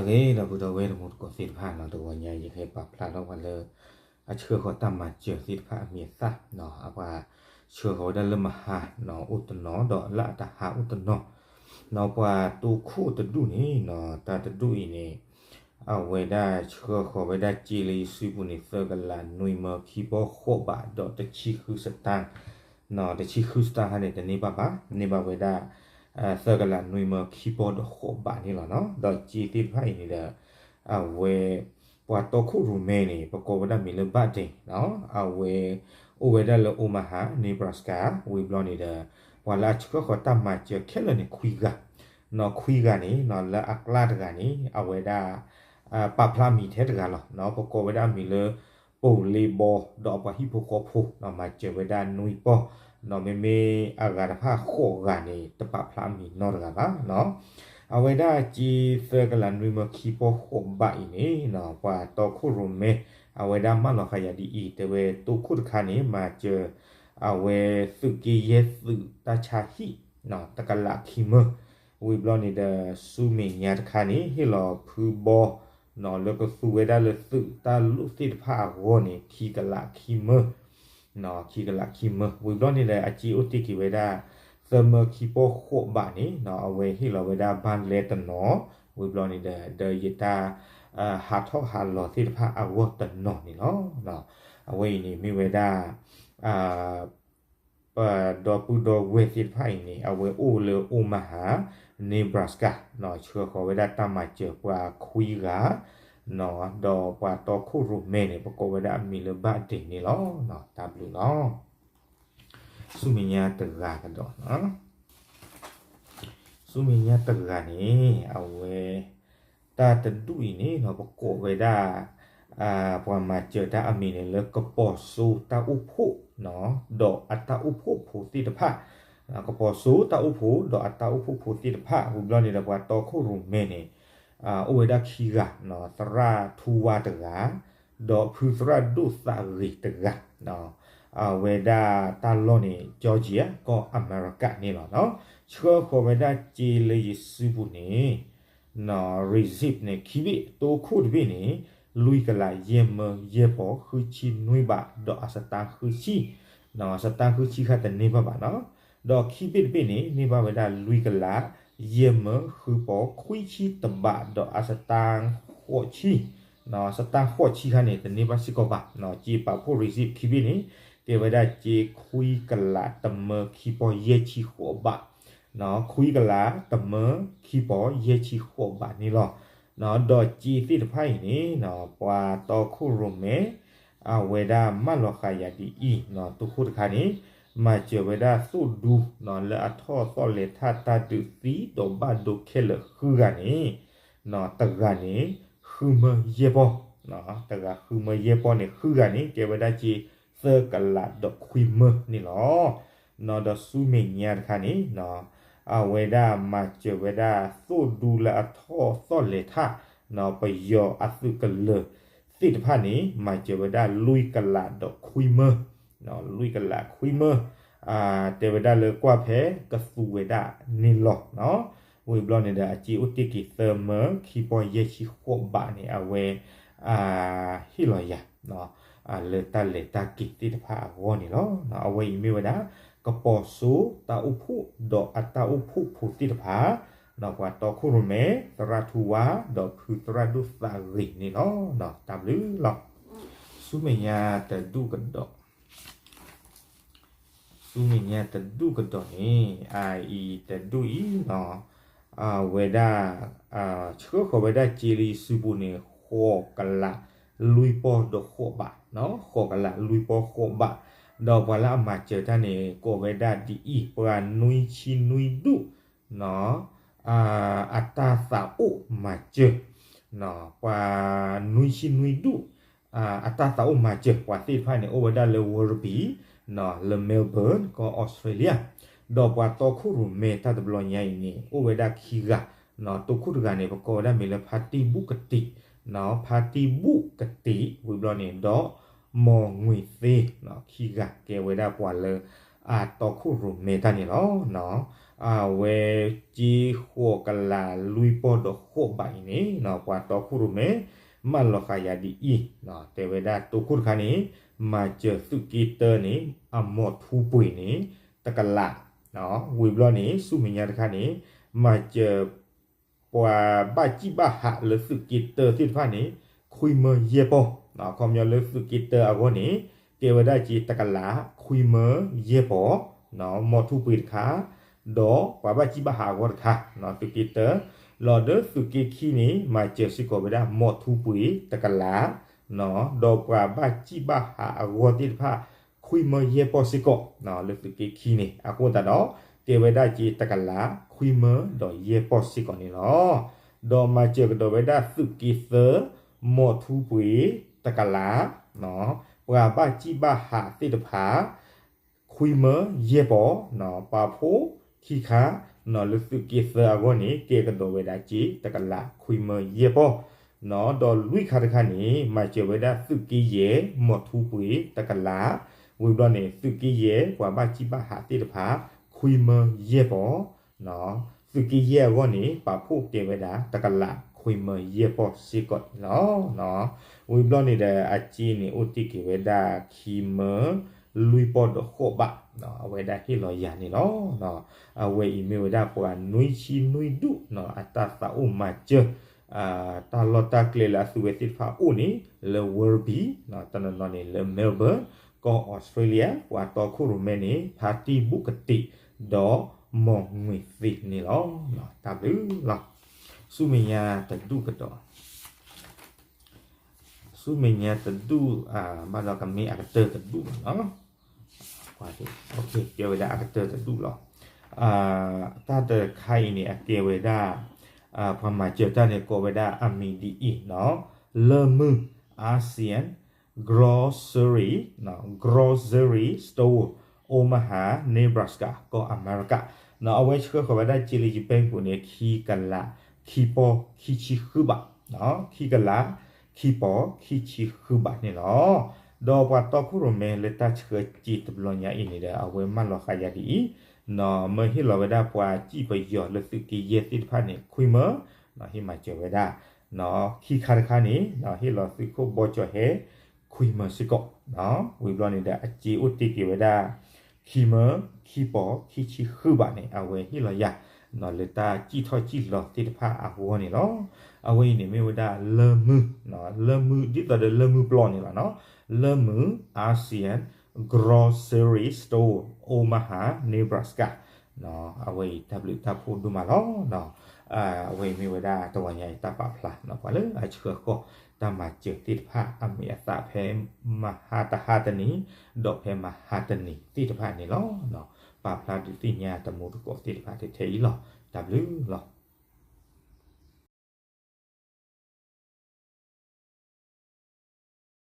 ဒီပုၢ်ဒီဝဲၢ်တံၤသကိးသ့ၣ်တဖၣ်နီၤ, တဂီၤညါယကဟဲပာ်ဖျါထီၣ်ပှၤလၢ အဆှၢဃီၤတၢ်မၤစၢၤသ့ၣ်တဖၣ်အမံၤအသၣ်နီၤ, အပှၤဆှၢဃီၤဝဲဒၣ်လၢမဟါနီၤ အိၣ်တနီၤ ဒီးလၢအတဟါအိၣ်တနီၤနီၤ, ပှၤတိခိၣ်တဒူၣ်န့ၣ်နီၤ, တၢ်တဒူၣ်အံၤန့ၣ် အဝဲဒၣ်ဆှၢဃီၤဝဲဒၣ်စ့လၢယစုပူၤန့ၣ် သၢကလးနွံမၢခံပီၢ်ဃိးဘး ဒီးတဆံဃုစတၢၣ်, တဆံဃုစတၣၣ်ခါန့ၣ် တန့ၢ်ဘၣ်ဘၣ်, န့ၢ်ဘၣ်ဝဲဒၣ် သၢကလးနွံမၢခံပီၢ်ဒီးဃိးဘးန့ၣ်လီၤနီၤ. ဒီးစ့သ့ၣ်တဖၣ်အံၤန့ၣ်ဒီး အဝဲ ပှၤတီခိၣ်ရိၣ်မဲန့ၣ် ပကိးဝဲဒၣ်မံၤလၢ Biden နီၤ, အဝဲ အိၣ်ဝဲဒၣ်လၢ Omaha Nebraska ဝံၤဘျီန့ၣ်ဒီး ပှၤလၢအဆှၢဃီၤတၢ်မၤစၢၤခဲလၢာ်န့ၣ် ခွံဂၤနီၤ, ခွံဂၤန့ၣ်နီၤ လၢအကျါတဂၤန့ၣ် အဝဲဒၣ် ပာ်ဖျါအမံၤထဲတဂၤလီၤနီၤ, ပကိးဝဲဒၣ်အမံၤလၢ ပိၤလ့ဘီ ဒီးအပှၤဟံၣ်ဖိဃီဖိနီၤ, မၤစၢၤဝဲဒၣ်နွံပီၢ်နီၤ, မ့မ့ၢ်အဂၤတဖၣ်ဃိးဂၤန့ၣ် တပာ်ဖျါအမံၤနီတဂၤဘၣ်နီၤ. အဝဲဒၣ်စ့သၢကလးနွံမၢခံပီၢ်ဃိးဘးအံၤန့ၣ်နီၤ, ပှၤတီခိၣ်ရိၣ်မဲ အဝဲဒၣ်မၢလီၤဃာ်ယၤဒ်အံၤ, တဲဝဲတိခိၣ်တခါန့ၣ် မၤစၢၤ အဝဲသုးက့ယဲၢ်သုးတၢ်ဆါဟံၣ်နီၤ တကလးခံမၢ, ဝံၤဘျီန့ၣ်ဒီး ဆူမဲာ်ညါတခါန့ၣ် ဟ့ၣ်လီၤဖုဘီနီၤ လၢကသူဝဲဒၣ်လၢသုးတၢ်လိၣ်သ့ၣ်တဖၣ်အဂီၢ်န့ၣ် ခံကလးခံမၢ ခံကလးခံမၢ, ဝံၤဘျီန့ၣ်ဒီး အစ့အိၣ်တ့ၢ်က့ၤဝဲဒၣ် သၢမၢခံပီၢ်ဃိးဘးန့ၣ်နီၤ, အဝဲဟ့ၣ်လီၤဝဲဒၣ်ဘၣ်လဲတနီၤ, ဝံၤဘျီန့ၣ်ဒီး ဒီးယတၢ် ဟးထီၣ်ဟးလီၤသ့ၣ်တဖၣ်အဂီၢ်တနီၤန့ၣ်လီၤ. အဝဲအံၤန့ၣ်မ့ၢ်ဝဲဒၣ် ပဒီပုၢ်ဒီဝဲၢ်သ့ၣ်တဖၣ်အံၤန့ၣ် အဝဲအိၣ်လၢ Omaha Nebraska နီၤ, ဆှၢဃီၤဝဲဒၣ်တၢ်မၤစၢၤပှၤခွံဂၤနီၤ, ဒီးပှၤတီခိၣ်ရိၣ်မဲန့ၣ် ပကိးဝဲဒၣ်အမံၤလၢ Biden န့ၣ်လီၤ. တၢ်ဘျုးလီၤ. ဆူမဲာ်ညါတဂၤကဒီးနီၤ, ဆူမဲာ်ညါတဂၤန့ၣ် အဝဲ တၢ်တဒူၣ်အံၤန့ၣ်နီၤ ပကိးဝဲဒၣ် ပှၤမၤစၢၤတၢ်အမံၤန့ၣ်လၢ ကပီၤစိတၢ်အိၣ်ဖှိၣ်နီၤ ဒီးအတၢ်အိၣ်ဖှိၣ်ဖိသ့ၣ်တဖၣ်, ကပီၤစိတၢ်အိၣ်ဖှိၣ် ဒီးအတၢ်အိၣ်ဖှိၣ်ဖိသ့ၣ်တဖၣ် ဝံၤဘျီန့ၣ်ဒီး ပှၤတီခိၣ်ရိၣ်မဲန့ၣ် အိၣ်ဝဲဒၣ်ခံဂၤနီၤ, သရၣ်ထူဝါတဂၤ ဒီးဖုသရၣ်ဒိၣ်သးဂ့ၤတဂၤ, အဝဲဒၣ်တၢ်လီၢ်န့ၣ် Georgia ကီၢ်အမဲရကၤန့ၣ်လီၤနီၤ, ဆှၢဃီၤဝဲဒၣ်စ့လၢယစုပူၤန့ၣ် receipt န့ၣ် ခံဘ့ၣ်, တိခိၣ်တဘ့ၣ်န့ၣ် လွံၢ်ကလးယဲၢ်မၢယဲၢ်ပီၢ် ဃုဆံနွံဘး ဒီးအစတၣ်ဃုဆံ, စတၣ်ဃုဆံခါတန့ၢ်ဘၣ်ဘၣ်နီၤ, ဒီးခံဘ့ၣ်တဘ့ၣ်န့ၣ် န့ၢ်ဘၣ်ဝဲဒၣ်လွံၢ်ကလး ယဲၢ်မၢဃုပီၢ် ခွံဆံတဘး ဒီးအစတၣ်ဃိးဆံ, စတၣ်ဃိးဆံခါန့ၣ် တန့ၢ်ဘၣ်စ့ၢ်ကီးဘၣ်နီၤ, စ့ပာ်ဖှိၣ် receipt ခံဘ့ၣ်န့ၣ် ကဲဝဲဒၣ်စ့ခွံကလးတမၢခံပီၢ်ယဲၢ်ဆံဃိးဘး ခွံကလးတမၢခံပီၢ်ယဲၢ်ဆံဃိးဘးန့ၣ်လီၤ. ဒီးစ့သ့ၣ်တဖၣ်အံၤန့ၣ် ပှၤတီခိၣ်ရိၣ်မဲ အဝဲဒၣ်မၢလီၤဃာ်ယၤဒ်အံၤနီၤ, တိခိၣ်တခါန့ၣ် မၤစၢၤဝဲဒၣ်သိၣ်ဒူနီၤ လၢအထီၣ်သီၣ်လဲၤထၣ်တၢ်ဒုးသံဒီးဘၣ်ဒိခဲလၢာ်ဃုဂၤန့ၣ် တဂၤန့ၣ် ဃုမၢယဲၢ်ပီၢ်, တဂၤဃုမၢယဲၢ်ပီၢ်န့ၣ် ဃုဂၤန့ၣ် ကဲဝဲဒၣ်စ့သၢကလးဒီးခွံမၢန့ၣ်လီၤ. နီၤဒီးဆူမဲာ်ညါတခါန့ၣ် အဝဲဒၣ်မၤစၢၤဝဲဒၣ်သိၣ်ဒူလၢအထီၣ်သီၣ်လဲၤထၣ် ပယီၤအသုးကလၢၤသ့ၣ်တဖၣ်န့ၣ် မၤစၢၤဝဲဒၣ်လွံၢ်ကလးဒီးခွံမၢ, လွံၢ်ကလးခွံမၢ, တဲဝဲဒၣ်လၢကွၢ်ဖဲကသူဝဲဒၣ်န့ၣ်လီၤ. ဝံၤဘျီန့ၣ်ဒီး အစ့အိၣ်တ့ၢ်က့ၤသၢမၢခံပီၢ်ယဲၢ်ဆံဃိးဘးန့ၣ် အဝဲ ဟ့ၣ်လီၤယၤ လၢတၢ်လဲၤတၢ်က့ၤသ့ၣ်တဖၣ်အဂီၢ်န့ၣ်လီၤ. အဝဲအံၤမ့ၢ်ဝဲဒၣ် ကပီၤစိတၢ်အိၣ်ဖှိၣ် ဒီးအတၢ်အိၣ်ဖှိၣ်ဖိသ့ၣ်တဖၣ် ပှၤတီခိၣ်ရိၣ်မဲ သရၣ်ထူဝါ ဒီးဖုသရၣ်ဒိၣ်သးဂ့ၤန့ၣ်လီၤ. တၢ်ဘျုးလီၤ. ဆူမဲာ်ညါတဒူၣ်ကဒီး ဆူမဲာ်ညါတဒူၣ်ကဒီးန့ၣ် အအံၤတဒူၣ်အံၤနီၤ အဝဲဒၣ် ဆှၢဃီၤဝဲဒၣ်စ့လၢယစုပူၤန့ၣ် ဃိးကလးလွံၢ်ပီၢ်ဒီးဃိးဘး, ဃိးကလးလွံၢ်ပီၢ်ဃိးဘး, ဒီးပှၤလၢအမၤစၢၤတၢ်န့ၣ် ကိးဝဲဒၣ်ဒ်အံၤ ပှၤနွံဆံနွံဒူၣ် အတၢ်သးအိၣ်မၤစၢၤ, ပှၤနွံဆံနွံဒူၣ် အတၢ်သးအိၣ်မၤစၢၤ ပှၤသ့ၣ်တဖၣ်န့ၣ် အိၣ်ဝဲဒၣ်လၢ Werribee လၢ Melbourne ကီၢ် Australia, ဒီးပှၤတီခိၣ်ရိၣ်မဲတၢ်တဘျီညါအံၤန့ၣ် အိၣ်ဝဲဒၣ်ခံဂၤ, တိခိၣ်တဂၤန့ၣ် ပကိးဝဲဒၣ်မ့ၢ်လၢ ဖါတံၢ်ဘူၣ်ကတံး, ဖါတံၢ်ဘူၣ်ကတံး ဝံၤဘျီန့ၣ်ဒီး မီၢ်ငွေသ့ ခံဂၤ ကဲဝဲဒၣ်ပှၤလၢ အတီခိၣ်ရိၣ်မဲတၢ်န့ၣ်လီၤ. အဝဲကၠ့ဃိးကလးလွံၢ်ပီၢ်ဒီးဃိးဘးအံၤန့ၣ် ပှၤတီခိၣ်ရိၣ်မဲ မၢလီၤဃာ်ယၤဒ်အံၤ, တဲဝဲဒၣ်တိခိၣ်တခါန့ၣ် မၤစၢၤသုးက့တၢန့ၣ် အမီၤထူပှ့ၤန့ၣ် တကလး, ဝံၤဘျီန့ၣ် ဆူမဲာ်ညါတခါန့ၣ် မၤစၢၤ ပှၤဘၣ်စံၣ်ဘၣ်ဟးလၢသုးက့တၢသ့ၣ်တဖၣ်န့ၣ် ခွံမၢယဲၢ်ပီၢ်, ခီပညီလၢသုးက့တၢအဂီၢ်န့ၣ် ကဲဝဲဒၣ်က့တကလး ခွံမၢယဲၢ်ပီၢ်, မီၤထူပှ့ၤတခါ, ဒီးပှၤဘၣ်စံၣ်ဘၣ်ဟးအဂီၢ်တခါ, သုးက့တၢ, လီၤဒီးသုးက့ခံန့ၣ် မၤစၢၤစ့ၢ်ကီးဝဲဒၣ်မီၤထူပှ့ၤတကလး, ဒီးပှၤဘၣ်စံၣ်ဘၣ်ဟးအဂီၢ်သ့ၣ်တဖၣ် ခွံမၢယဲၢ်ပီၢ်စ့ၢ်ကီး, လၢသုးက့ခံန့ၣ် အဃိသတးဒီး ကဲဝဲဒၣ်က့တကလး ခွံမၢဒီးယဲၢ်ပီၢ်စ့ၢ်ကီးန့ၣ်လီၤ. ဒီးမၤစၢၤကဒီးဝဲဒၣ်သုးက့သၢ မီၤထူပှ့ၤတကလး, ပှၤဘၣ်စံၣ်ဘၣ်ဟးသ့ၣ်တဖၣ် ခွံမၢယဲၢ်ပီၢ်, ပာ်ဖှိၣ်ခံခါ, လၢသုးက့သၢအဂီၢ်န့ၣ် ကဲကဒီးဝဲဒၣ်က့တကလး ခွံမၢယဲၢ်ပီၢ်, ဒီးလွံၢ်ခါတခါန့ၣ် မၤစၢၤဝဲဒၣ်သုးက့ယဲၢ် မီၤထူပှ့ၤတကလး, ဝံၤဘျီန့ၣ် သုးက့ယဲၢ် ပှၤဘၣ်စံၣ်ဘၣ်ဟးသ့ၣ်တဖၣ် ခွံမၢယဲၢ်ပီၢ်, သုးက့ယဲၢ်အဂီၢ်န့ၣ် ပာ်ဖှိၣ်ကဲဝဲဒၣ်တကလး ခွံမၢယဲၢ်ပီၢ်စ့ၢ်ကီးန့ၣ်လီၤ. ဝံၤဘျီန့ၣ်ဒီး အစ့န့ၣ် အိၣ်တ့ၢ်က့ၤဝဲဒၣ် ခံမၢ လွံၢ်ပီၢ်ဒီးဃိးဘး, အဝဲဒၣ်ဟ့ၣ်လီၤယၤန့ၣ်လီၤ. အဝဲအံၤမ့ၢ်ဝဲဒၣ်ပှၤနွံဆံနွံဒူၣ် အတၢ်သးအိၣ်မၤစၢၤ တၢ်လီၢ်တၢ်ကျဲလၢအသုဝဲသ့ၣ်တဖၣ်အိၣ်န့ၣ် လၢ Werribee, တနီၤနီၤန့ၣ်လၢ Melbourne, ကီၢ် Australia, ပှၤတီခိၣ်ရိၣ်မဲန့ၣ် ဖါတံၢ်ဘူးကတံး ဒီး မီၢ်ငွေသ့န့ၣ်လီၤ. တၢ်ဘျုးလီၤ. ဆူမဲာ်ညါတဒူၣ်ကဒီး ဆူမဲာ်ညါတဒူၣ်, ဘၣ်ဒီးကမ့ၢ်အကတၢၢ်တဒူၣ်လီၤ. ကဲဝဲဒၣ်အကတၢၢ်တဒူၣ်လီၤ. တၢ်တခါအံၤန့ၣ် အကဲဝဲဒၣ် ပှၤမၤစၢၤတၢ်န့ၣ် ကိးဝဲဒၣ်အမံၤဒ်အံၤ, လၢမုၢ် ASEAN Grocery, Grocery Store, Omaha, Nebraska, ကီၢ်အမဲရကၤ, အဝဲဆှၢဃီၤဝဲဒၣ် Chili's Bank ပူၤန့ၣ် ခံကလး ခံပီၢ် ခံဆံဃုဘး, ခံကလး ခံပီၢ် ခံဆံဃုဘးန့ၣ်လီၤ. ဒီးပှၤတီခိၣ်ရိၣ်မဲလၢတၢ်ဆှၢစ့ၤတဘျီညါအံၤန့ၣ်ဒီး အဝဲမၢလီၤဃာ်ယၤဒ်အံၤ, မၢဟ့ၣ်လီၤဝဲဒၣ်ပှၤစံၣ်ပယီၤလၢသုးက့ယဲၢ်သ့ၣ်တဖၣ်န့ၣ် ခွံမၢ, ဟ့ၣ်မၤစၢၤဝဲဒၣ် ခံခါတခါန့ၣ် ဟ့ၣ်လီၤသုးခိၣ်ဘီကၠီၤဟဲ ခွံမၢစ့ၢ်ကီး, ဝံၤဘျီန့ၣ်ဒီး အစ့အိၣ်တ့ၢ်က့ၤဝဲဒၣ် ခံမၢ ခံပီၢ် ခံဆံဃုဘးန့ၣ် အဝဲဟ့ၣ်လီၤယၤ လၢတၢ်စံၣ်ထီၣ်စံၣ်လီၤသ့ၣ်တဖၣ်အဂီၢ်န့ၣ်လီၤ. အဝဲအံၤန့ၣ်မ့ၢ်ဝဲဒၣ်လၢမုၢ်, လၢမုၢ် ဒ်သိးဒီးလၢမုၢ်ပျီန့ၣ်လီၤ. လၢမုၢ် ASEAN Grocery Store, Omaha, Nebraska, အဝဲအံၤတၢ်ဘျုးတၢ်ဖှိၣ်ဒိၣ်မးလီၤ. အဝဲအံၤမ့ၢ်ဝဲဒၣ်တဝီညါအံၤတၢ်ပာ်ဖျါ ပှၤလၢအဆှၢဃီၤတၢ်မၤစၢၤသ့ၣ်တဖၣ် အမ့ၢ်အသးဖဲမဟါတဟါတနံၤ ဒီးဖဲမဟါတနံၤသ့ၣ်တဖၣ်န့ၣ်လီၤ. ပာ်ဖျါဒုးသ့ၣ်ညါတမူတကိးသ့ၣ်တဖၣ်ထဲအံၤလီၤ. တၢ်ဘျုးလီၤ.